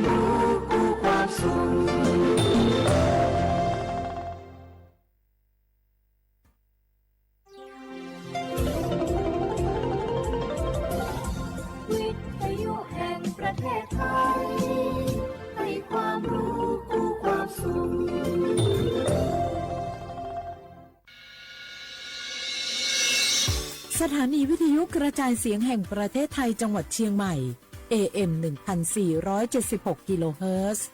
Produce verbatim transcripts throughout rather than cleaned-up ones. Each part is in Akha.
รู้คู่ความสุข วิทยุแห่งประเทศไทย ให้ความรู้คู่ความสุข สถานีวิทยุกระจายเสียงแห่งประเทศไทยจังหวัดเชียงใหม่ เอเอ็ม หนึ่งพันสี่ร้อยเจ็ดสิบหก กิโลเฮิรตซ์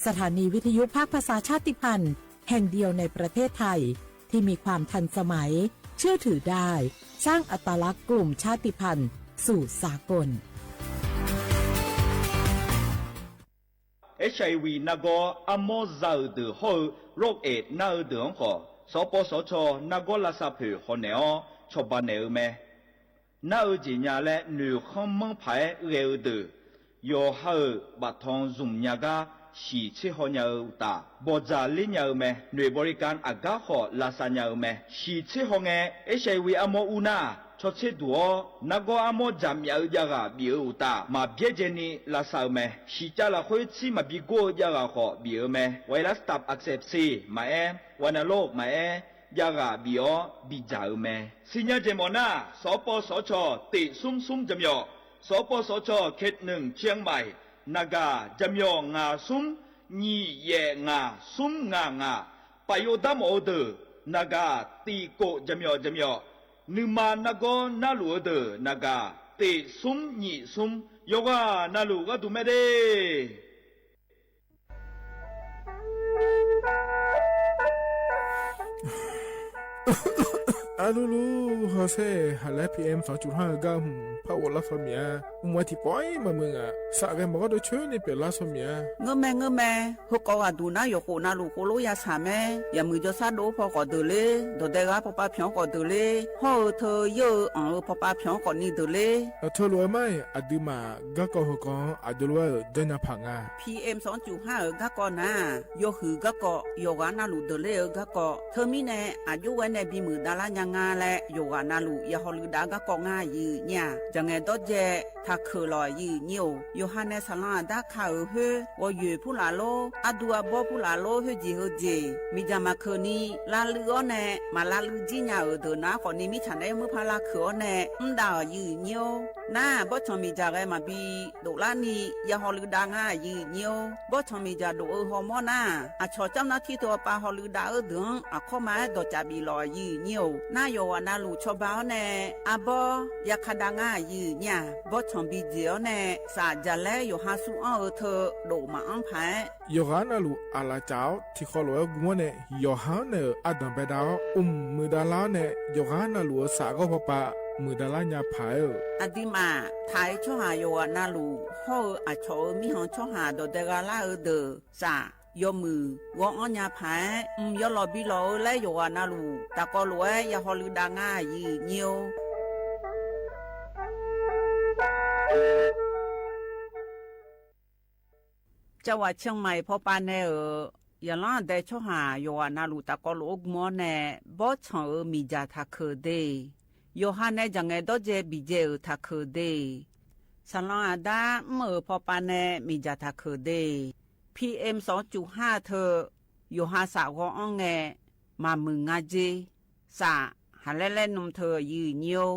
สถานีวิทยุภาคภาษาชาติพันธุ์แห่งเดียวในประเทศไทย ที่มีความทันสมัย เชื่อถือได้ สร้างอัตลักษณ์กลุ่มชาติพันธุ์สู่สากล HIV nargawr armawr za-euq deuq hawr-eu โรคเอดส์ nar-eu deuq-anr khawf, sawqpawv sawqcaw nargawr lavsav poeq hawnaeq-awr cawba naeq-eu mae. Nar-eu jeq nya laer noeqkhanr manr paq-aer ghae-eu deuq, yawqha-euq baftanq zmq nya gar shiq tser haw nya-eu uqtaf, bawqdzaq ler nya-eu mae. Noeq บริการ aqgar khawf lavsav nya-eu mae. Shiq tser haw ngae, HIV armawr ur nar, cawtser duq-awr nargawr armawr jaqmyaf-eu javghaq bif-eu uqtaf, maqbyaerdzaeni lavsav-eu mae. Shiqcav lafkhoer tsir maqbi gor-eu javghaq khawf bif-eu mae. ไวรัสตับอักเสบซี maqaer, วัณโรค maqaer, javghaq bif-awr bidzaq-eu mae. Siqnya jeq mawf nar, sawqpawv sawqcaw teq smr smr jaqmyawf, sawqpawv sawqcaw เขตหนึ่ง เชียงใหม่ naqgaq jaqmyawf ngaq smr nyiq yaef ngaq smr ngaq ngaq, paf yov dar mawf-eu deuq naqgaq tiq kof jaqmyawf jaqmyawf, nuima nargawr narluf-eu deuq naqgaq teq smr nyiq smr, yawqghaq navluf gharduq mae de. Arlulu, hawsher, haqlaer PM สองจุดห้า eu gar hmq par ghoflar saw miq-a. Mq-aer tiqpawf-ir maqmuiq ngaq, saf ghae maqgawr dov coer ni pyeuflar saw miq-a. Ngeurmae ngeurmae, heukawv ghaqduq nar yawqkhof navluf khoerlof ya shaq mae. Yaqmuiq jawrshar dov-eu paw khawf deuq ler, dawqdae ghaq pawpav pyanq-anr khawf deuq ler, hawr-eu teu yeur-eu anq-eu pawpav pyanq-anr khawf ni deuq ler. Aqteu lof-aer mar-iq, aqduimaf garkawv heukawv-anr aqjox lof-aer-euq janrnya paq nga. PM สองจุดห้า euq garkawv nar-aq, yawhuiq garkawv, yawqghaq navluf deuq ler-eu garkawv. Teumirnae aqjox ghae nae bimuiq davlar nya nga laer yawqghaq navluf ya hawluiv dav garkawv ngar aqyuif nyir-aq, jaqngaeq dawrdzae taqkeuq lawq aqyuif nyir-or. Yawqha nae saqlanr aqdar ka-euq khoer, ghawqyoeq purlaf lor, ardu arbawr purlaf lor, khoerjeq heujeq miqdzaq maqkeuq ni lavluiv-awr nae, maq lavluiv jir nya-euq deuq nar khawf ni mirtsaq naeq-aer murpar lavkeuq-awr nae mrdav-awq aqyuif nyir-or. Nar-aq, bawrtsanq miqdzaq ghae maqbi doflar ni ya hawluiv dav ngar aqyuif nyir-or. Bawrtsanq miqdzaq dof-eu hawmawr nar-aq, aqcawq camr nar tir teu-awr pav hawluiv dav-eu deuq-anr aqkawr ma-aer dawqcaf bif lawq aqyuif nyir-or. Nar yawqghaq navluf cawba-awr nae arbawr yaka dav ngar aqyuif nyir-aq, bawrtsanq bi dzaeq-awr nae saf jaqlaer yawqha sur anr-eu teu dof maqanr paq-aer, yawqghaq navluf aqlaf caf-awr tiqkhawf lof-aer gm-awr nae, yawqha-anr naeq-euq ardanq baedav-awr, mq muiqdav lar-awr nae, yawqghaq navluf-euq saf ghawr pawpav muiqdav lar nya paq-aer-euq. Aqduimaf taq-aer tsawrhaq yawqghaq navluf hawr-eu aqcawq-euq mirkhanq tsawrhaq dawqdae gha lar-eu deuq saf yawmuiq ghawr-anr nya paq-aer, mq yawlawq bi lawq-eu laer yawqghaq navluf tafkawv lof-aer ya hawluiv dav ngar aqyuif nyir-or. Cavghaq เชียงใหม่ pawpav nae-euq, yaqlanr aqdae tsawrhaq yawqghaq navluf tafkawv lof-aer gm-awr nae, bawrtsanq-euq miqdzaq taqkeuq de. Yawqha nae jaqngaeq dawrdzae biqdzae-euq taqkeuq de. Saqlanr aqdar mr-euq pawpav nae miqdzaq taqkeuq de. PM สองจุดห้า teu, yawqha saf ghawr-anr ngae, maqmuiq nga jer. Saf, haqlaer laer nm teu aqyuif nyir-or.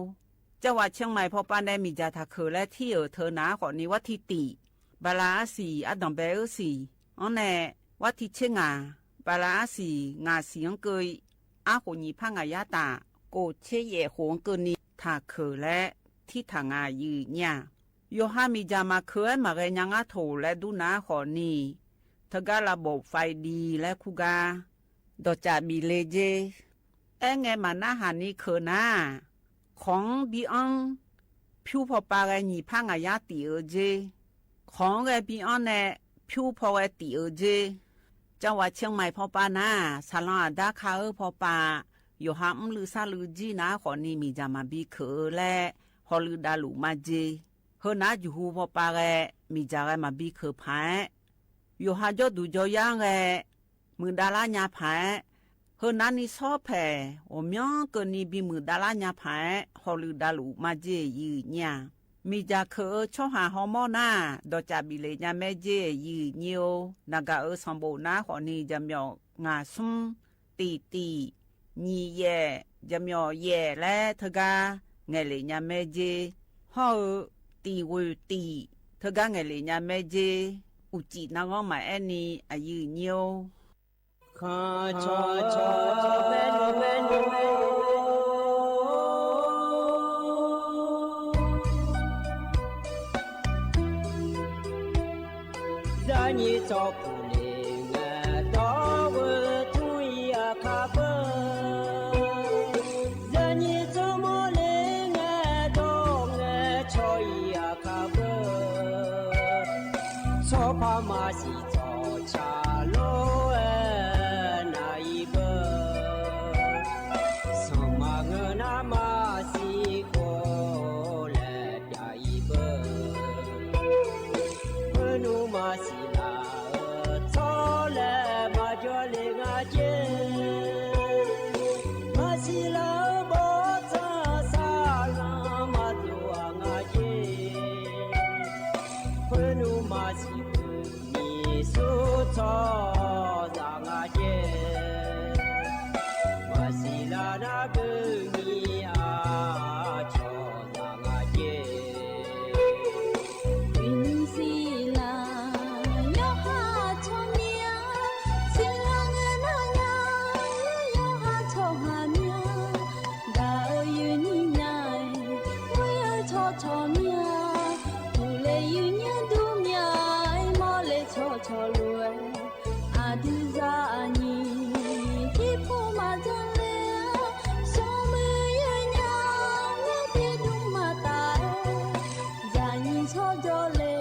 Cavghaq เชียงใหม่ pawpav nae miqdzaq taqkeuq laer tir-euq teu nar khawf ni war tir tif, bala arsiq ardanq bae-eu siq-anr nae, war tir tser ngaq, bala arsiq ngaq siq-anr keuv-i, arkhof nyiq par ngaq yar taf, kof tser yaef khof-anr keuvni taqkeuq laer tir taq nga aqyuif nyir-aq. Yawqha miqdzaq maqkeuq-aer maqghae nya ngar toq laer dur nar khawf ni, teugar lavbof faiv di laer kur gar dawqcaf bif le jer. Aerngae maqnarhaq ni keuq nar-aq, kawq-anr bi anr, pyur pawpav ghae nyiq par ngaq yar tif-eu jer. Kawq-anr ghae bi anr nae pyur paw ghae tif-eu jer. Cavghaq เชียงใหม่ pawpav nar-aq, saqlanr aqdar ka-eu pawpav, yawqha mrluiv sarluiv jir nar khawf ni miqdzaq maqbi keuq-eu laer hawluiv davluf majeq. Heunar juqhu pawpav ghae, miqdzaq ghae maqbi keuq paq-aer, yawqha jawrduq jawryar-anr ghae muiqdav lar nya paq-aer, heunar ni sawr paeq ghawqmyanr keuvni bimuiq davlar nya paq-aer hawluiv davluf majeq aqyuif nyir-aq. Miqdzaq keuq-eu tsawrhaq hawmawr nar, dawqcaf bif lef nya maer jer. Yiq nyir-or, naqgaq-euq sanqbof nar khawfni jaqmyawf ngaq smr, tiq tiq, nyiq yaef, jaqmyawf yaef laer teugar ngaeqlef nya maer jer. Hawr-eu tiq ghoeq tiq teugar ngaeqlef nya maer jer. Uqcif narghanr maqaer ni aqyuif nyir-or. Kaq cawq cawq bae bae Zaqnyiq tsawrkuq le ngae dawr-eu tmr-ir aqkaq beu. Zaqnyiq tsawrmawr le ngae dawr ngae caw-ir aqkaq beu. Tsawrpar maqsiq tsawrca lof-aer nar-ir beu. Sanqma ngeur nar maqsiq khof laer pyav-ir beu. Khoernmr maqsiq laf-euq tsawrlaeq maqjawr le nga jer. Maqsiq laf-euq bawrtsanq saqlanq maqdov-aq nga jer. Khoernmr maqsiq khoer nyiq sur tsawrhaqzaq nga jer. Maqsiq laf nar beu nyiq aqcawq zaq nga jer. Uqnymr siqlaq yawqha tsawrmyanr, siqlaq ngae nar nya, yawqha tsawrhaq myanr. Gaq-eu yuifnyir nya-aer, ghoer-eu tsawrcawq myanr. Uqle yuifnyir dur myanr-aer, mawrle tsawrcawq lof-aer. Aqdui zaqnyiq tiqpov maqdzanr ler-a, smrmuiq yawnyaf-aer tiqdmr maqtaf-aer. Zaqnyiq tsawrjawr le,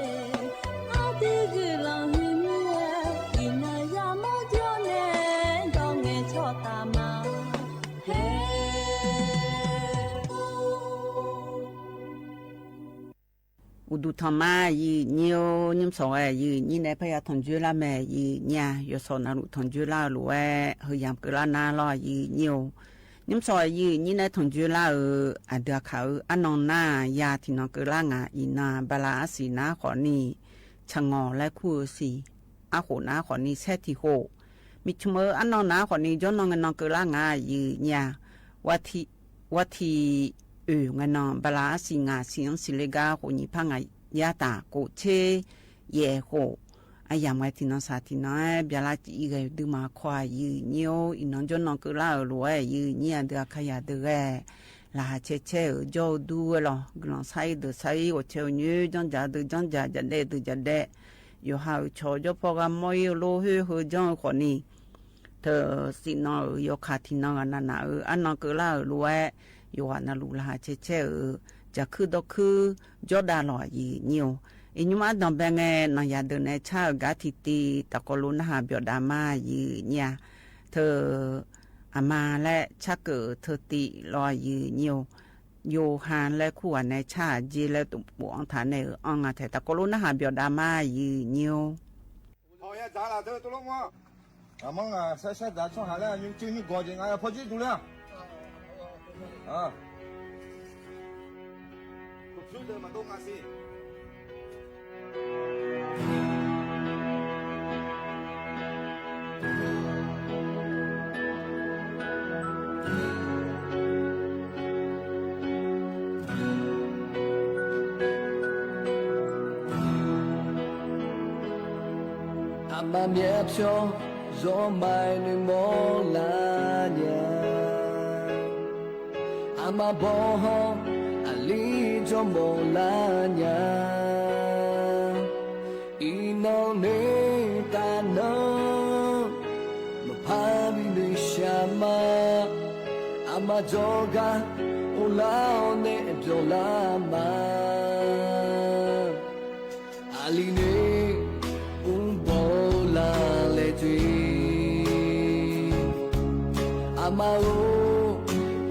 aqdui guiqlanq huiqmir-aer, iqnan yamawr jawr nae dawq ngaeqcawq taf ma. Haer. Uqduq tanqma aqyuif nyir-or, nymr sawq ghae aqyuif nyir nae parya tanqjoer lar mae aqyuif nyir-a. Yawsawq navluf tanqjoer lar-eu lof-aer heuyamq keuvlar nar lawr aqyuif nyir-or. Nymr sawq aqyuif nyir nae tanqjoer lar-euq aqdui aqkaq-eu arnan nar-aq ya tiqnan keuvlar ngaq. Iqnan bala arsiq nar khawfni tsaqngawq laer kur-eu siq, arkhof nar khawfni saer tiq khof, miqcmq-eu arnan nar khawfni jawrnan ngaenan keuvlar ngaq aqyuif nyir-a. War tiq oeq ngaenan bala arsiq ngaq siq-anr siqle gar khof nyiq par ngaq yar taf kof tser yaef khof, aryamq ngae tiqnan saq tiqnan-aer byalar cif-ir ghae-eu duima kawv aqyuif nyir-or. Iqnan jawrnan keuvlar-euq lof-aer aqyuif nyir aqdui aqkaqyaq deuq ghae laqkhaq caer caer-euq jawr-eu dur-aer lawr, guiqlanq sar-ir deuq sar-ir, ghawqcae uqnyoer janrdzaq deuq janrdzaq, jaqdaev deuq jaqdaev, yawqha-euq cawq jawrpaw gha mawr-ir-eu lor khoer heu janr-eu khawfni, teu siqnan-euq yawkaq tiqnan ghaq navnaq-euq arnan keuvlar-euq lof-aer, yawqghaq navluf laqkhaq caer caer-euq jaqkuir dawrkuir jawrdav lawq aqyuif nyir-or. Iqnymr ardanqbae ngae nanqyaq deuq nae car-euq gar tiqtiv tafkawv lof narhaq byawf dav ma aqyuif nyir-a. Teu aqma laer carkeuv-euq teu tiv lawr aqyuif nyir-or. Yawqha laer kurghaq nae car-aq jer laer tov bof-anr taq nae-euq anr nga tae tafkawv lof narhaq byawf dav ma aqyuif nyir-or. Hawq ya dzaq laf teu tov lor mawr. Aqmanr ngaq shar shar dzaq tsawrhaq laer nymrcuir nymrgawq jeq nga ya pawjir duq ler-aq. Uqpyur deuq maqdov nga siq. Aqma myavpyawr zawmai noeqmawr lar nya. Aqma bawhawr aqli jawrmawf lar nya. Iqnan noeqtaq nan maqpar bi noeqshaq ma. Aqma jawrgar uvlar-awr nae byawq lar ma. Aqli noeq mrbawr-eu la laer dzoer. Aqma-or,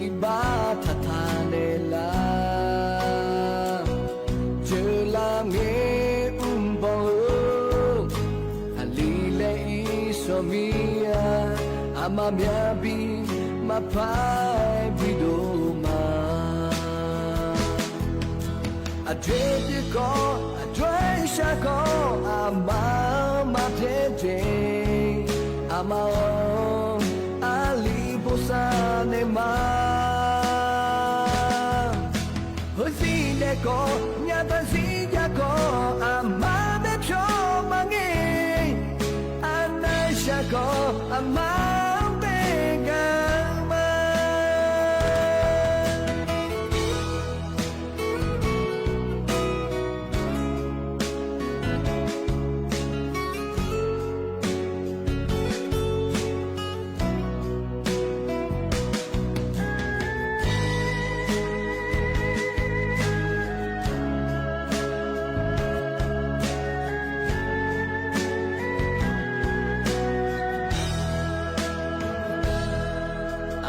iqbax taqtaq naeqlar. Jeuqlar ngae mrbawr-eu aqli laer irsawq mir-a. Aqma myavbi maqpar-aer bidov ma. Aqjox-aer dui kawv, aqjox-aer shar kawv, aqma-anr maqpyaer jeq. Aqma-awr, aqli bosav naeq ma. Heuzir daef kawv, nyaf taq zir jav kawv, aqma-anr daefpyawr maqngae. Aqnav shar kawv, aqma-anr bae gar ma.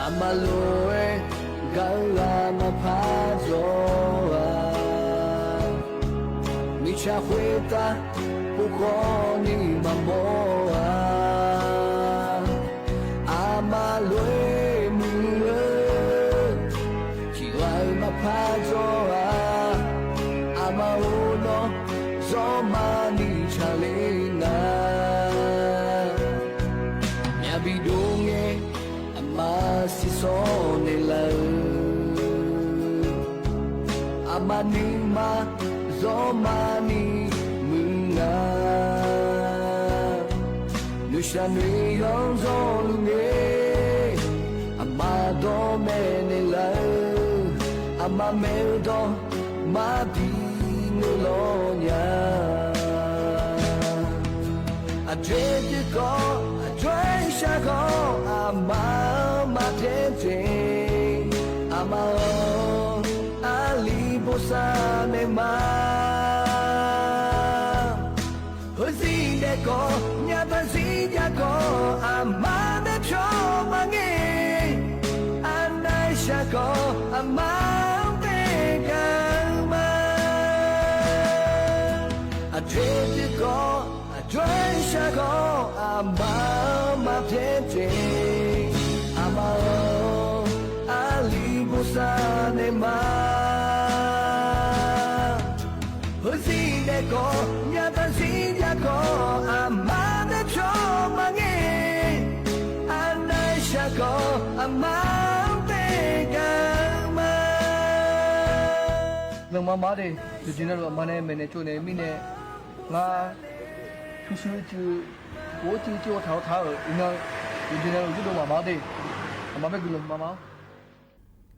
Aqma lof-aer gaq-eu ghaq maqpar dzaw-a. Mirtsaq khoertav pov khawf ni maqmawr-a. Aqma lof-aer muiq-eu tiq ghaq-eu maqpar dzaw-a. Aqma-or, nawr zawr maqni tsaqler nga. Myavbi dov ngae, aqma siqsawr naeqlaf-eu, aqma nuima zawr maqni muiq nga. Noeqshaq noeq-anr zawr luf ngae, aqma dawr mae naeqlaf-eu, aqma maeq-eu dawq maqbi ngeur lawr nya. Aqjox-aer dui kawv, aqjox-aer shar kawv, aqma-anr maqpyaer jeq. Aqma-awr, aqli bosav naeq ma. Heuzir daef kawv, nyaf taq zir jav kawv, aqma-anr daefpyawr maqngae. Aqnav shar kawv, aqma-anr bae gar ma. Aqjox-aer dui kawv, aqjox-aer shar kawv, aqma-anr maqpyaer jeq. Aqma-awr, aqli bosav naeq ma. Heuzir daef kawv, nyaf taq zir jav kawv, aqma-anr daefpyawr maqngae. Aqnav shar kawv, aqma-anr bae gar ma. Lanqma ma de, yawqjeq navluf aqma nae maeqnaeq tsovnaeq mirnae, ngar pyurshuir cuiv, khof-aer cuiv cuiv-awr taq-awr taq-euq iqnan, yawqjeq navluf yurdov maqma-awr de, aqma maer guiqlanq maqma-awr.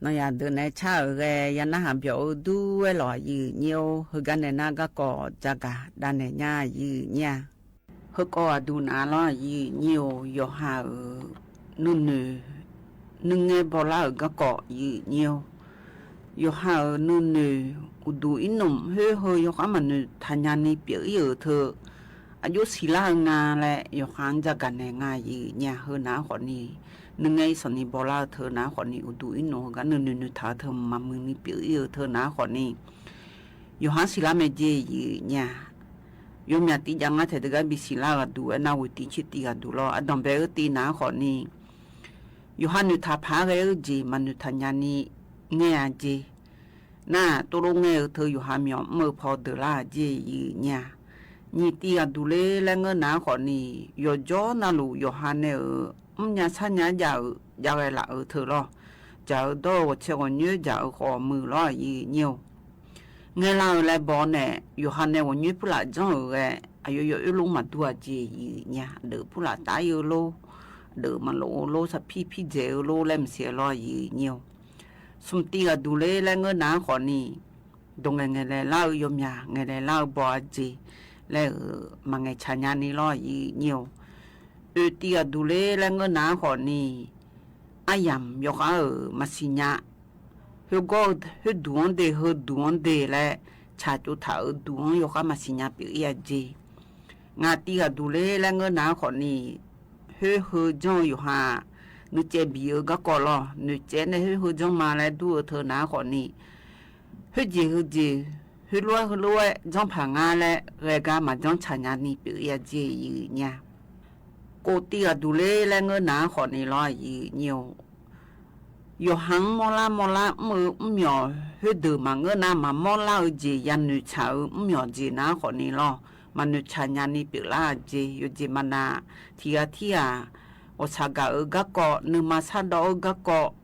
Nawnyaf deuq nae car-euq ghae ya narhaq byawq-eu dur-aer lawq, aqyuif nyir-or, heugar nae nar garkawv jagaq davnaeq nya, aqyuif nyir-a. Heukawv aqduq naf lawr, aqyuif nyir-or, yawqha-euq nuinoeq nuingae bawlar-euq garkawv, aqyuif nyir-or, yawqha-euq nuinoeq uqduq irnmq khoer heu yawkhar maqnoeq taqnya ni pyeuf-ir-euq teu, aqjox siqlar-eu nga laer yawqha-anr jagaq naeq nga, aqyuif nyir-a. Heu naf-anr khawfni, nuingae irsanq ni bawlar-eu teu naf-anr khawfni, uqduq irnmq heugar nuinoeq noeqtaq-eu teu maqmuiq ni pyeuf-ir-eu teu naf-anr khawfni, yawqha-anr siqlar mae jeq, aqyuif nyir-a. Yawmyaq tiv jav ngar taeq deugar bisiqlar-eu aqduq aernar, ghoeqtiv tsertiv ghaqduq lawr, ardanqbae-eu tiv naf-anr khawfni, yawqha noeqtaq paq-aer ghae-eu jeq maqnoeq taqnya ni ngae-a jeq. Nar-aq, tovlof ngae-eu teu yawqha myawq mr-eu paw deuq lar-aq jeq, aqyuif nyir-a. Nyiq tiv ghaqduq ler laer ngeur naf-anr khawfni, yawqjawr navluf yawqha nae-euq mrnya sharnya jav-euq jav ghae laf-euq teu lawr, jaq-eu dawr-eu ghawqtsaev ghawqnyoer jaq-eu khawf muiq lawr, aqyuif nyir-or. Ngaeqlar-euq laer baw-awr nae, yawqha nae ghawqnyoer purlaf janr-euq ghae, aqyawf yawoer lor maqdur-aq jeq, aqyuif nyir-a. Aqdeuq purlaf taf-ir-eu lor, aqdeuq maqlof-eu lor, sarpir pirjaeq-eu lor laer maqsiq-aer lawr, aqyuif nyir-or. Smq tiv ghaqduq ler laer ngeur naf-anr khawfni, dawq ngaeqngaeq laeq lar-eu yawmyaq ngaeqlaeq lar-eu baw-a jeq laer-euq maqngaeq tsaqnya ni lawr, aqyuif nyir-or. Oeq tiv ghaqduq ler laer ngeur naf-anr khawfni, aryamq yawkhar-euq maqsiq nya. Khoergawr khoerduq-anr de, heuduq-anr de laer tsaq tsov taq-euq duq-anr yawkhar maqsiq nya pyeuf-ir-a jeq. Ngaq tiv ghaqduq ler laer ngeur naf-anr khawfni, khoer heu janr-eu yawqha nuicaev bif-eu garkawv lawr, noeqcaev nae khoer heu janr ma laer dur-eu teu naf-anr khawfni, khoerjeq heujeq, khoerlof-aer heulof-aer janr paq ngar laer ghae gar maqjanr tsaqnya ni pyeuf-ir-a jeq, aqyuif nyir-a. Kov tiv ghaqduq ler laer ngeur naf-anr khawfni lawr, aqyuif nyir-or. Yawqha-anr mawrlar mawrlar mr-eu mrmyawq khoerdeuq maqngeur nar, maqmawr lar-eu jeq yanoeq tsaq-eu mrmyawq jeq nar khawfni lawr, maqnoeq tsaq nyani pyeuflar-aq jeq. Yawqjeq maqnav tiqghaq tirghaq ghawqshaq gaq-eu garkawv, nuima shardawv-eu garkawv,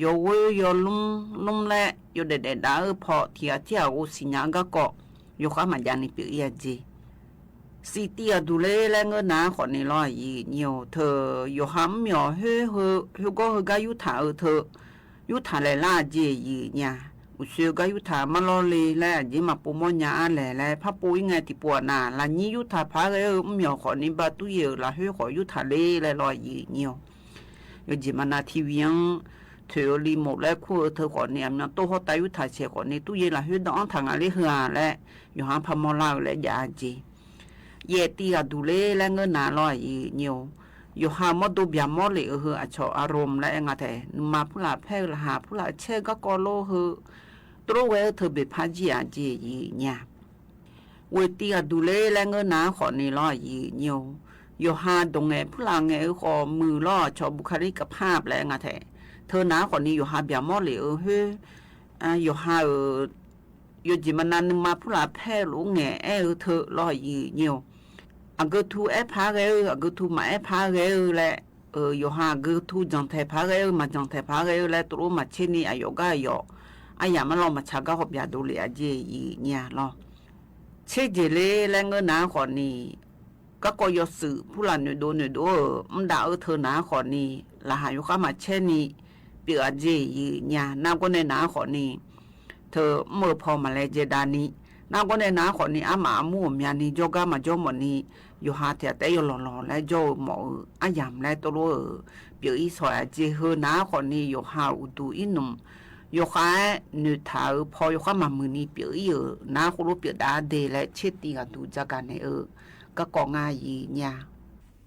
yawghoer yawlmr lmr laer yawdaef daef dav-eu paw tiqghaq tirghaq ghovsiq nya-eu garkawv, yawkhar maqjav ni pyeuf-ir-a jeq. Siqtiv aqduq ler laer ngeur nar khawfni lawr, aqyuif aqnyir-or, teu yawqha mrmyawq khoer heu, khoergawr heugar yurtaq-eu teu, yurtaq laeqlar-aq jeq, aqyuif aqnyir-a. Uqshoe gar yurtaq marlawr le laer aqjeq maqpov mawrnya-ar laeq laer parpov-ir ngae tiqpov-aq nav, lafnyir yurtaq paq-aer ghae-eu mrmyawq khawfni ba turyaeq-euq lafkhoer khawf yurtaq ler laer lawr, aqyuif aqnyir-or. Yawqjeq maqnav tiqviq-anr toeq-eu li mof laer kur-eu teu khawfni aqmyan tov hawrtav yurtaq shaeq khawfni turyaeq lafkhoer danr-anr taq ngaq ler heu-aq laer, yawqha-anr parmawr lar-eu laer jav-a jeq. Yaeftiv aqduq ler laer ngeur nar lawr, aqyuif aqnyir-or, yawqha mawrdo byaqmawr lef-eu heu aqcawq aqromq laer aer nga taef, nuima purlaf paer-eu laqkhaq purlaf caer-eu garkawv lor heu, tov lof ghae-eu teu beqpar jir-aq jeq, aqyuif aqnyir-a. Ghoeqtiv aqduq ler laer ngeur nar khawfni lawr, aqyuif aqnyir-or, yawqha dawq ngaeq purlaf ngaeq-eu khawf muiq lawr, aqcawq buqkaqlir kaqpar laer aer nga taef, teu nar khawfni yawqha byaqmawr lef-eu khoer, yawqha-euq yawqjeq maqnav nuima purlaf paer-eu lof-aer ngaeq aer-eu teu lawr, aqyuif aqnyir-or, aqgeu tu aer paq-aer ghae-eu, aqgeu tu maqaer paq-aer ghae-eu laer, yawqha aqgeu tu janqtaeq paq-aer ghae-eu, maqjanqtaeq paq-aer ghae-eu laer tov lof maqtser ni aqyawf gar aqyawf aryamq marlawr maqtsaq gar hawbya dovlef-a jeq, aqyuif aqnyir-a lawr. Tserjeq ler laer ngeur nar khawfni, garkawv yawshuif purlaf noeqdov noeqdov-euq mr dav-eu teu nar khawfni, laqkhaq yawkhar maqcaer ni pyeuf-a jeq, aqyuif aqnyir-a. Nargawr nae nar khawfni, teu mr-eu paw maqlae jaedav ni, nargawr nae nar khawfni armaf armur ghawqmyani jawrgar maqjawr mawf ni, yawqha tiq ghaq taef-aer yawlawq lawq laer jawr-eu mawf-eu aryamq laer tov lof-euq pyeuf-ir shawq-a jeq heu nar khawfni, yawqha-euq uqduq irnmq yawkhav-aer noeqtaq-euq paw yawkhar maqmuiq ni pyeuf-ir-euq nar khoerlof pyeufdav-ar de laer tsertiv aqduq jagaq naeq-eu garkawv ngar, aqyuif aqnyir-a.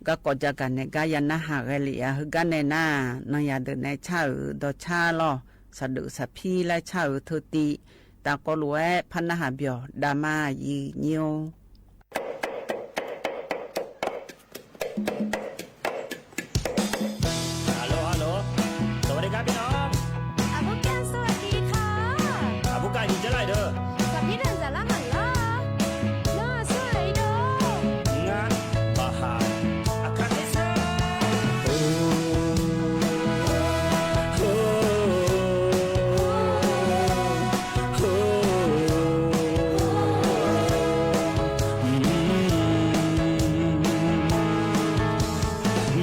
Garkawv jagaq naeq gar ya narhaq ghae lef-a. Heugar nae nar, nanyaf deuq nae car-euq dawqcar lawr, saqdeuf saqpir laer car-euq teutiv, tavkawv lof-aer par narhaq byawq dav ma, aqyuif aqnyir-or. สวัสดีครับพี่น้อง อาบุกกัน สวัสดีค่ะ อาบุกกัน อยู่จะไหลเด้อ กับพี่เด่นจะล่าหมันเหรอ น่าสวยเด้อ งาน Baha Akadesa.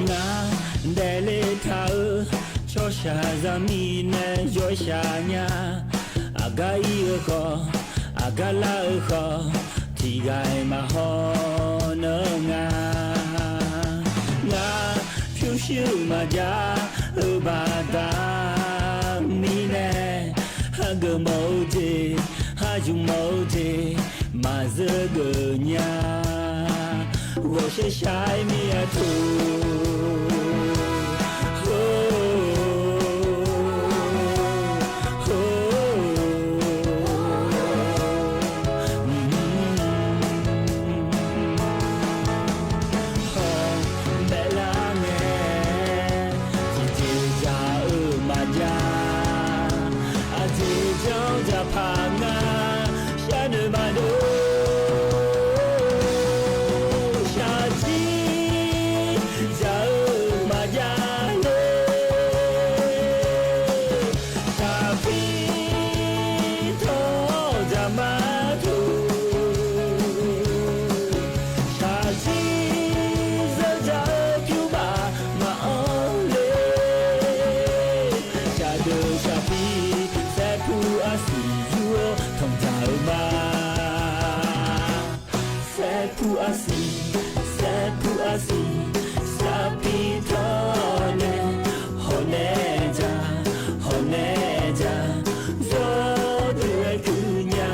Ngar daefle taq-eu tsawrshaq zaqmiq nae yawshaq nya. Aqgar ir-eu khawf, aqgar lar-eu khawf, tiqghaq-iq maqhaw nar nga. Ngar pyurshuir maqjav-eu baqda mirnae, hageuf mawf-eu jeq, hajuq mawf-eu jeq, maqzeur geuf nya. Ghawqshaq shaq-aer mir-a teu. Hawq baelar ngae, tiqjeq dzaq-eu maqjav. Aqjeq janr dzaqpaq ngar, sharnoeq maqdov. Shaqjir dzaq-eu maqjav le. Shaqpir tawr dzaq ma teu. Shaqjir zeur dzaq-eu pyur baf maqanr le. Shaqdeuq shaqpir saerpur arsiq yur-awr tanqdzaq-eu ma. Saerpur arsiq, saerpur arsiq, sarpir tawr nae, hawq nae dzaq, hawq nae dzaq, zawr deuq-aer guiqnya.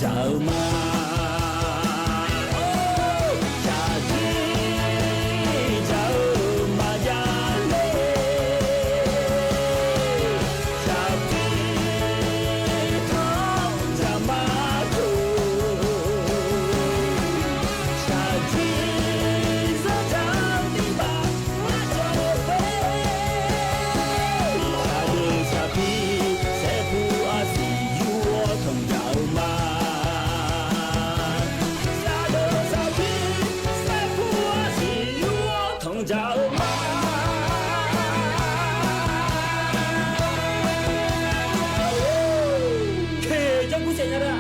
Jaq-eu ma, shaqdui jaq-eu maqjav le, shaqdui tanq jaq ma toq, shaqdui zanr jaq ni baq, shaqdui shaqpir saerpu arsiq yur-awr tanq jaq-eu ma. Shaqdui shaqpir saerpu arsiq yur-awr tanq jaq-eu ma. Teq janrgmr saef nya nar.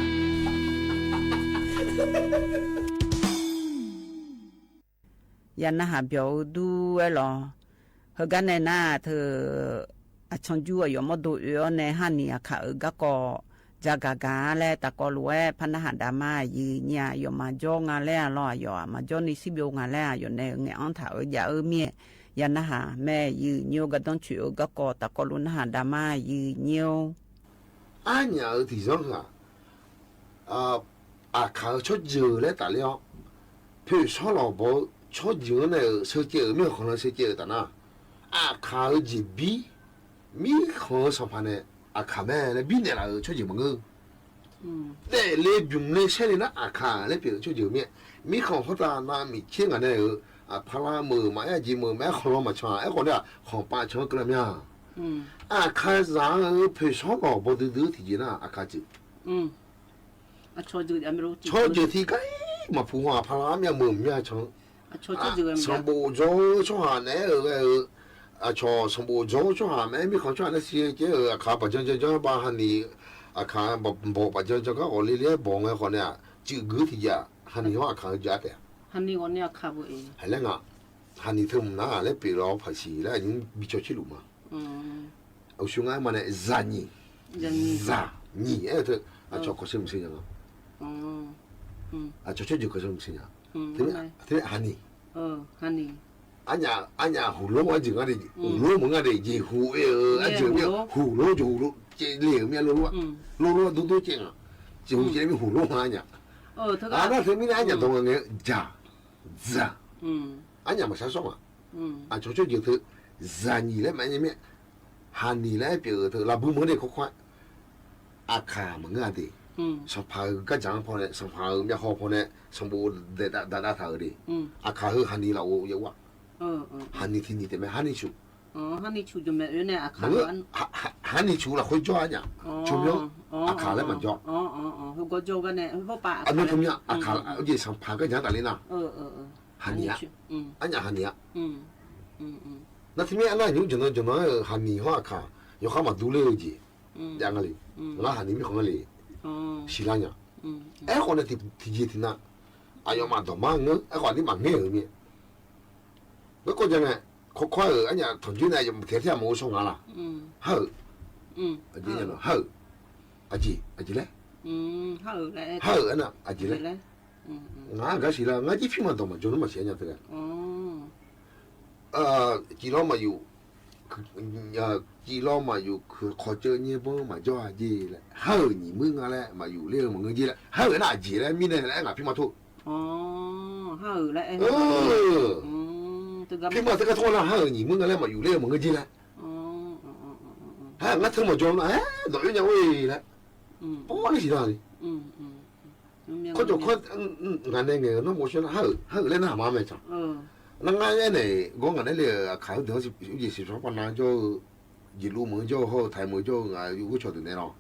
Ya narhaq byawq-eu dur-aer lawq. Heugar nae nar teu, aqcanr jur aqyawf mawrdo oe-awr nae Haniq Aqkaq-euq garkawv jagaq gaq-a laer tafkawv lof-aer par narhaq dav ma. Aqyuif nyir-aq, aqyawf maqjawr nga laer-a lawr, aqyawf-aq maqjawr ni shirbyov nga laer aqyawf nae ngaeq-anr taq-eu jav-eu mir-aer ya narhaq mae. Aqyuif nyir-or, gardanr coeq-eu garkawv tafkawv lof narhaq dav ma. Aqyuif nyir-or. Arnyaf-euq tiqzanr heu-aq, Aqkaq-euq tsawrjeuq laer tafler-awr, poeqshawr lawqbawq-eu tsawrjeuq-anr nae-euq sheucaev-euq mirkhanq-anr sheucaev-euq taf nar, Aqkaq-euq jeqbir mirkhanq-eu sanqpaq nae Aqkaq mae laer birnaeq laf-euq tsawrjeuq maqngeur. Daefle bymq le saerle nar Aqkaq laer pyeuf-eu tsawrjeuq mir-aer, mirkhanq khoertav nav miqtser ngaq nae-euq aqpaq lar meuq maqaer, aqjeq meuq maqaer, khanqlan maqcan-aq, aerkhawf nae-aq khanqpav can keuvlar mya. Aqkaqzaq-euq poeqshawr lawqbawq duidui-eu tiqjeq nar Aqkaq jeuq tsawrjeuq tiqgar-ir maqpuq haw-aq, aqpaq lar armyav meuq myav can-eu sanqbof jawr-eu tsawrhaq naeq-aer-euq ghae-eu, aqcawq sanqbof jawr-eu tsawrhaq maqaer, mirkhanq tsawrhaq nae siq-eu caer-euq Aqkaq baqjan jan jan-aer ba Haniq, Aqkaq bawq baqjan jan gar ghawq le le-aer bawq ngae khawf nae-aq, cuif gui tiqjeq-aq, Haniq hawr Aqkaq-eu jeq-a taef-a. Haqlaer nga, Haniq teu mq nar-aq laer pyeuf lawr paqsiq laer aqnyir bi cawtser luf ma. Uqshoe ngar aer ma nae zaqnyiq, zaqnyiq aer-eu teu, aqcawq kawqshe mqshe nya nga. Aqcawq tsawrjeuq kawqshe mqshe nya. Teu, Haniq, arnyaf huqlor-eu arjeuq ngar de, huqlor meuq ngar de, jeqhu oe-eu arjeuq mir-a, huqlor jeqhu caev le-euq mir-a, lorlof-a, lorlof-a durdur caev nga, jeqhu caev le mir huqlor nga arnyaf. Nar teumirnae arnyaf dawq ngae ngae-eu jaq, dzaq, arnyaf maqshar shawr nga. Aqcawq tsawrjeuq teu zaqnyiq laer maqaer nya mir-a, Haniq laer aer pyeuf-euq teu lafbui meuq de kawrkawr-aer, Aqkaq maqngeur-a de. Sanqpaq-euq gardzaq-anr pawnae, sanqpaq-euq myavhaw pawnae sanqbof daef dav dav taq-euq de. Aqkaq heu Haniq lafov yaw-a. Haniq tiqnyiq taef mae, Haniq cuq. Maqngeur, Haniq cuq lafkhoer jawr-a nya. Tsawrmyanr Aqkaq laer maqjawr. Aqnui teu mya Aqkaq jeq sanqpaq gardzaq-anr tafler nar, Haniq-a, arnyaf Haniq-a. Nar teumirnae arnar nymr janqnan janqnan-aer-euq Haniq hawr Aqkaq yawkhav maqdur ler-eu jeq jav nga le. Ngar Haniq mirkhanq-anr le siqlar nya. Aerkhawf nae tiqjeq tiqnan aqyawfmaf dawqma ngeur, aerkhawf aqdir maqngaer-euq mir-a. Garkawv ja ngae, kawrkawr-euq arnyaf tanqjoer nae aqyawf tiq ghaq tir ghaq maqghov shaw nga laq. Har-euq, aqjeq, har-euq, aqjeq, aqjeq laer, har-euq aernar aqjeq laer. Ngar gar siqlar, ngar jir pirma dawq maqjawr nmr maqsiq-aer nya teu-a. Ciflawr maqyuf, ciflawr maqyuf, kawqceuv nyaer banr maqjawr-a jer laer, har-euq nyiq muir nga laer maqyuf ler-eu maqngeur jer laer, har-euq aernar aqjeq laer mirnae laer aer ngaq pirma tor. Pirma teugar tor nar, har-euq nyiq muir nga laer maqyuf ler-eu maqngeur jer laer. Har ngar teu maqjawr nar, aer dawq oer nya or-e laer, pawr ler siqlar ni. Kawrjawq kawr, ngaq nae ngaeq-euq nawr maqshawr nar, har-euq, har-euq laer narhaq ma mae can. Nar ngar aernaeq-iq gawr ngaq nae le-euq Aqkaq-eu deuq-anr jeq siqshawr pav nav jawr-eu, jeqluv meuq-eu jawr-eu hawr-eu taiq meuq-eu jawr-eu ngaq-euq ghoer cawq deuq naeq lawr.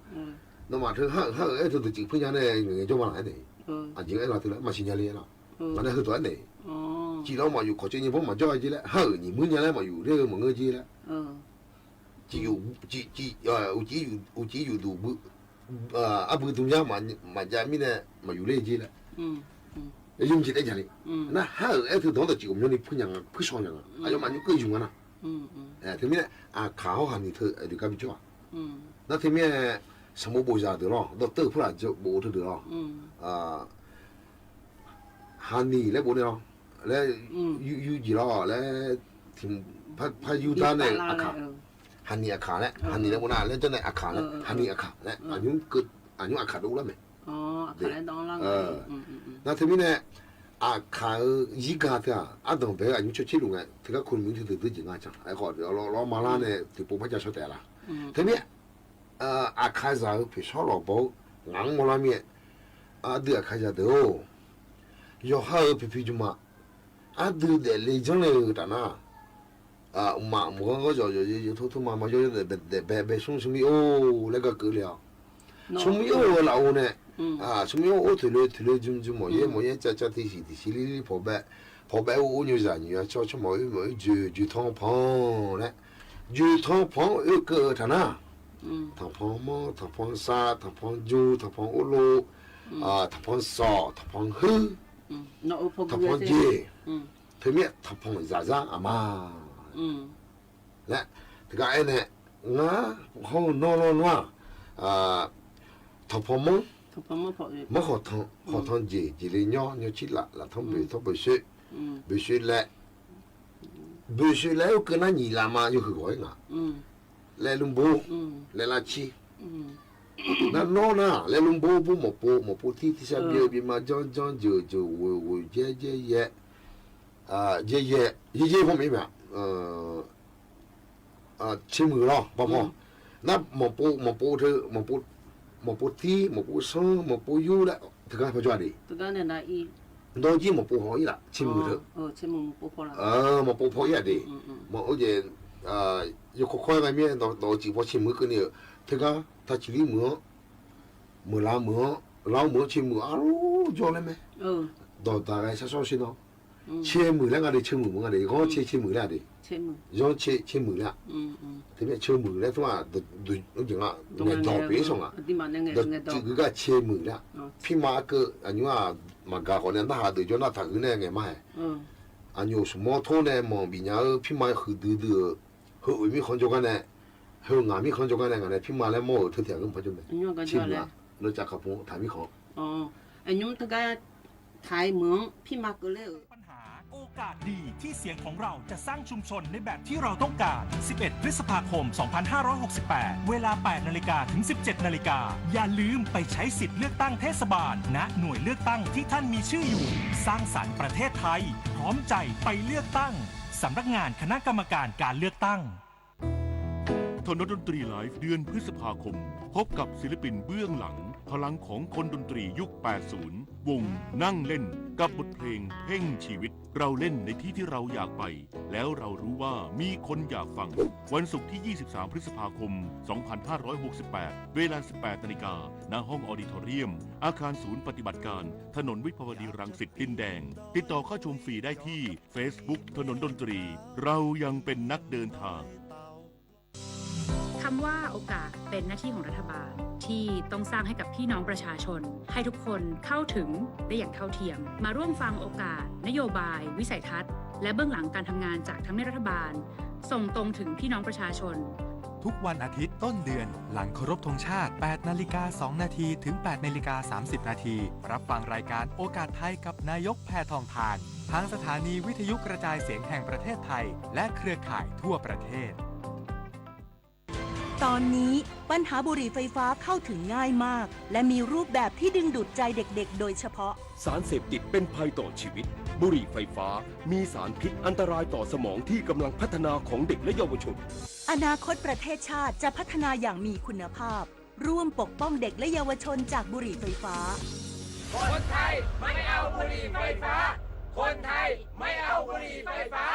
Nawmaf teu har-euq, har-euq aer teu deuq cif puir nya nae ngaeq jawr ma laq aernaeq. Aqjeq aer la teu laer maqsiq nya le lawr. Ngaq nae heudawq aernaeq-iq, ciflawr maqyuf, kawqceuv nyaer banr maqjawr-a jer laer, har-euq nyiq muir nya laer maqyuf ler-eu maqngeur jer laer. Uqcif, uqcif yufduq, arbui dm yar maqjav mirnae maqyuf ler jer laer. Yawmuiq jeq taef jaq le. Nar har-euq aer teu dawq-anr dawqcif ghawqmyanrni puir nya nga, puir shaw nya nga. Aqyawfmaf nymr keuv yuf nga nar. Teumirnae Aqkaq hawr Haniq teu aqdui gar bijawr-aq. Nar teumirnae sanqbof bofzaq deuq lawr, dawqteuv purlaf bof-eu teudeuq lawr, Haniq laer bof nae lawr, laer yur jeq lawr laer, tiq, par yurdar nae-euq Aqkaq, Haniq Aqkaq laer, Haniq laer bof nar laer janr nae Aqkaq laer, Haniq Aqkaq laer, aqnymr Aqkaq dov lar mae. Nar teumirnae, aqkaq-eu zirga teu-aq, ardanq bae-eu aqnymr tsawrtser luf ngae, teugar kuni mq teu deuq dui jeq nga can. Aerkhawf, lawr ma lar nae tiqpov par ja shawr taef la. Teumir, aqkaqzaq-eu poeqshawr lawq baw-eu ngaq-anr mawrlar mir-aer, aqdui aqkaqzaq deuq-or, yawqha-euq poeqpiq jmq-aq, aqdui daefle janrle-eu taf nar, mqmaq mqghanr ghanr yawq yawq yawq yawq tor tor ma ma yawr yawr daef bae bae smr smrmir or laer gar keuvle-awq. Smrmir or-eu lafov nae, smrmir or or toeqle toeqle jmr jmr mawq yaer mawq yaer cav cav tiqsiq tiqsiq lir lir pawqbae, pawqbae or or nyoeqzaq nyoeq-a tsawr tsawrmawq oer mawq oer joeq joeqtanq panq laer, joeqtanq panq-anr oekeuv-eu taf nar, tanqpanq manr tanqpanq sav tanqpanq jov tanqpanq or lov, tanqpanq sawq tanqpanq huir, tanqpanq jeq, teumir-aer tanqpanq zaqzar aqma laer tiqgar aernae, ngar hawr-eu nawr lawr nawr-aq, tanqpanq manr, manr khawqtanq, khawqtanq jeq, jeq le nymr, nymr cir laf, laf tanr boeq, tanr boeq soer, boeq soer laer, boeq soer laer oekeuv nar nyiq laf ma yawhuiq ghawq-ir ngaq, laer lmr bor, laer lar cir. Nar nawr nar laer lmr bor bor mawqpov mawqpov tir tirshar byaev byaev ma janr janr jeuq jeuq ghoeq ghoeq jaer jaer yaer, jaer yaer yaer yaer hawr ma-ir mae-aq, tser muiq lawr ba paw. Nar mawqpov mawqpov teu, mawqpov tir mawqpov sanr mawqpov yur laer teugar paw jawr-a de. Dawr jir mawqpov haw-ir laf tser muiq teu, mawqpov paw-ir-a de. Mawq-eu jeq, yawkawr kawr-aer ghae mir-aer dawq-eu ciq paw tser muiq keuvni-euq teugar taqciqlir muiq-anr, meuqlav meuq-anr lar meuq-anr tser muiq arlor jawr laer mae. Dawqdaq ghae shar shawr sher nawr, tser muiq laer nga de, tser muiq meuq nga de, ghanr tser tser muiq laer-a de. Zanr tser tser muiq laer-a. Teumir tser muiq laer tmr-aq, deuq jeq nga, ngaeqdawq pyeuf-ir sanq nga. Dawq tsuif gui gar tser muiq laer-a. Pirma arkeuv aqnymr-aq, maqgaq khawf nae narhaq deuq jawr nar taqhuiq nae ngaeq mar-aeq. Aqnymr smq mawr tor nae manq bifnya-eu pirma huiqdui dui-euq heu-oeq mirkhanq jawrgar nae, heu ngaq mirkhanq jawrgar nae ngaq nae pirma laer mawr-euq teu tiq ghaq ngeur maqpar jawr mae. Tser muiq-a, nov cav kaq pov taq mirkhanq. Aqnymr teugar taq-aer meuq-anr pirma keuvler-euq โอกาสดีที่เสียงของเราจะสร้างชุมชนในแบบที่เราต้องการ สิบเอ็ด พฤษภาคม สองพันห้าร้อยหกสิบแปด เวลา แปดนาฬิกา ถึง สิบเจ็ดนาฬิกา อย่าลืมไปใช้สิทธิ์เลือกตั้งเทศบาล ณ หน่วยเลือกตั้งที่ท่านมีชื่ออยู่ สร้างสรรค์ประเทศไทย พร้อมใจไปเลือกตั้ง สำนักงานคณะกรรมการการเลือกตั้ง ถนนดนตรีไลฟ์ เดือนพฤษภาคม พบกับศิลปินเบื้องหลัง พลังของคนดนตรียุค แปดสิบ วงนั่งเล่น กับบทเพลงเพ่งชีวิต เราเล่นในที่ที่เราอยากไป แล้วเรารู้ว่ามีคนอยากฟัง วันศุกร์ที่ ยี่สิบสาม พฤษภาคม สองพันห้าร้อยหกสิบแปด เวลา สิบแปดนาฬิกา ณ ห้องออดิทอเรียม อาคารศูนย์ปฏิบัติการ ถนนวิภาวดีรังสิตดินแดง ติดต่อเข้าชมฟรีได้ที่ Facebook ถนนดนตรี เรายังเป็นนักเดินทาง คำว่าโอกาสเป็นหน้าที่ของรัฐบาล ที่ต้องสร้างให้กับพี่น้องประชาชน ให้ทุกคนเข้าถึงได้อย่างเท่าเทียม มาร่วมฟังโอกาส นโยบาย วิสัยทัศน์ และเบื้องหลังการทำงานจากทำเนียบรัฐบาล ส่งตรงถึงพี่น้องประชาชน ทุกวันอาทิตย์ต้นเดือน หลังเคารพธงชาติ แปดนาฬิกาสองนาที ถึง แปดนาฬิกาสามสิบนาที รับฟังรายการโอกาสไทยกับนายกแพทองธาร ทางสถานีวิทยุกระจายเสียงแห่งประเทศไทย และเครือข่ายทั่วประเทศ ตอนนี้ปัญหาบุหรี่ไฟฟ้าเข้าถึงง่ายมาก และมีรูปแบบที่ดึงดูดใจเด็กๆ โดยเฉพาะ สารเสพติดเป็นภัยต่อชีวิต บุหรี่ไฟฟ้ามีสารพิษอันตรายต่อสมองที่กำลังพัฒนาของเด็กและเยาวชน อนาคตประเทศชาติจะพัฒนาอย่างมีคุณภาพ ร่วมปกป้องเด็กและเยาวชนจากบุหรี่ไฟฟ้า คนไทยไม่เอาบุหรี่ไฟฟ้า คนไทยไม่เอาบุหรี่ไฟฟ้า